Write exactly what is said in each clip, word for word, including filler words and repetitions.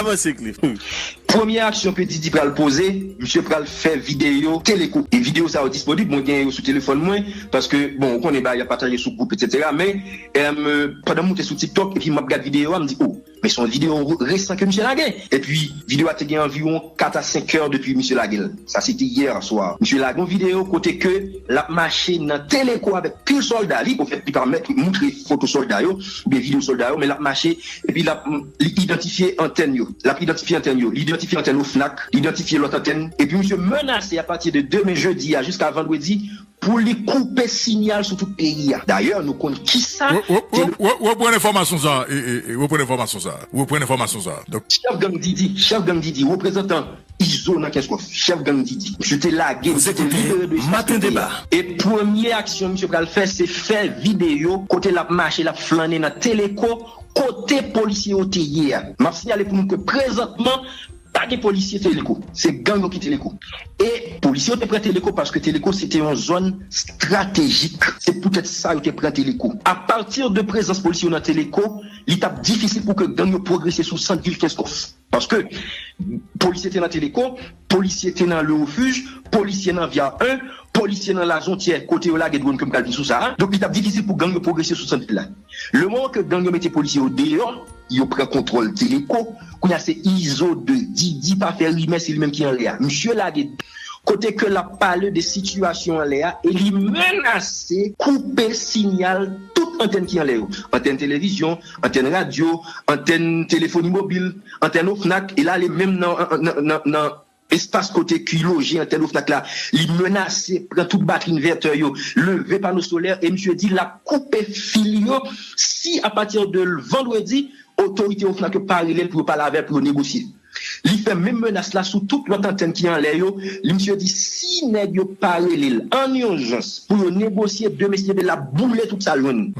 Avanse, Cliff. Premye aksyon ke Didi pral poze, misye pral fè videyo Teleco. E videyo sa yo disponib, mwen genyen yo sou telefòn mwen, paske, bon, ou konnen bagay yo pataje sou gwoup, etsetera. Men, em, pandan m moute sou TikTok, epi m ap gad videyo a, m di, oh, men se yon videyo resan ke misye lage. Epi, videyo a te gen anviwon kat a senk è depi misye lage l. Sa se te yè swa. Misye lage yon videyo kote ke l ap mache nan Teleco avèk pil sòlda li, ofèt, li pa mèt moutre foto sòlda yo, oubyen videyo sòlda yo, men l ap mache, epi l ap, li idantifye antèn yo. L ap idantifye antèn yo. Li idantifye antèn OFNAC, li idantifye lòt antèn. Epi misye menase apati de demen jedi a jiska vandredi pou li koupe siyal sou tout peyi a. Dayè, nou konn kisa. Reprann enfòmasyon sa. Reprann enfòmasyon sa. Reprann enfòmasyon sa. Donk, chèf gang Didi, chèf gang Didi, reprezantan Izo nan Kenskòf, chèf gang Didi. Misye te lage, misye te libere de espas kote a. E premye aksyon misye pral fè, se fè videyo kote l ap mache, l ap flannen nan Teleco, kote polisye yo te ye a. M ap sinyale pou nou ke prezantman, pa gen polisye Teleco. Se gang yo ki Teleco. E polisye yo te pran Teleco paske Teleco se te yon zòn estratejik. Se poutèt sa yo te pran Teleco. Apati de prezans polisye yo nan Teleco, li t ap difisil pou ke gang yo pwogrese sou sant vil Kenskòf. Paske polisye te nan Teleco, polisye te nan Le Refuge, polisye nan Via en, polisye nan Lazontyè, kote yo lage dwòn ke m pral vin sou sa a. Donk, li t ap difisil pou gang yo pwogrese sou sant vil la. Le moman ke gang yo mete polisye yo deyò, yo pran kontwòl Teleco, kounye a se Izo de, Didi pa fè rimè, se li menm ki anlè a. Misye lage kote ke l ap pale de sitiyasyon anlè a e li menase koupe siyal tout antèn ki anlè yo. Antèn televizyon, antèn radyo, antèn telefoni mobil, antèn OFNAC, e l ale menm nan, nan, nan, nan espas kote ki loje antèn OFNAC la. Li menase pran tout batri envètè yo, leve pano solè, e misye di l ap koupe fil yo si apati de vandredi, otorite OFNAC yo pa rele l pou yo pale avè l, pou yo negosye. Li fè menm menas la sou tout lòt antèn ki anlè yo. Li, misye di si nèg yo pa rele l an ijans pou yo negosye, demen si Dye vle l ap boule tout sa l jwenn.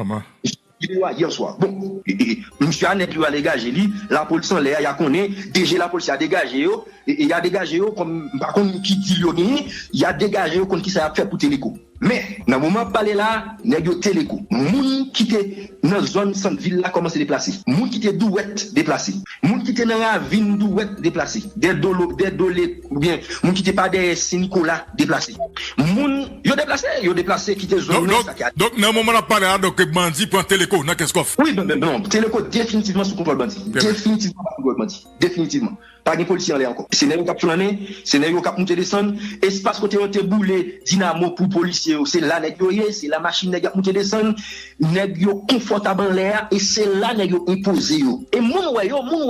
Videyo a yè swa. Bon, e, e, misye a nèg yo a degaje li, lapolis anlè a, y a konnen, DG lapolis a degaje yo, e, e y a degaje yo, kòm m pa konn ki dil yo genyen, y a degaje yo konn kisa y ap fè pou Teleco. Men, nan moman ap pale la, nèg yo Teleco. Moun ki te nan zòn sant vil la kòmanse deplase. Moun ki te Douwèt deplase. Moun ki te nan ravin Douwèt deplase. Dè Dolo, dè Dole, oubyen moun ki te pa dèyè Sen Nikola deplase. Moun, yo deplase, yo deplase kite zòn nan, sa ki a. Donk, nan moman n ap pale la, donk, bandi pran Teleco nan Kenskòf. Wi, non, non, non. Teleco definitivman sou kontwòl bandi. Definitivman sou kontwòl bandi. Definitivman. Pa gen polisye anlè ankò. Se nèg yo k ap flannen, se nèg yo k ap moute desann. Espas kote yo te boule dinamo pou polisye yo, se la nèg yo ye, se la machin nèg y ap moute desann. Nèg yo konfòtab anlè a, e se la nèg yo enpoze yo. E moun wè yo, moun wè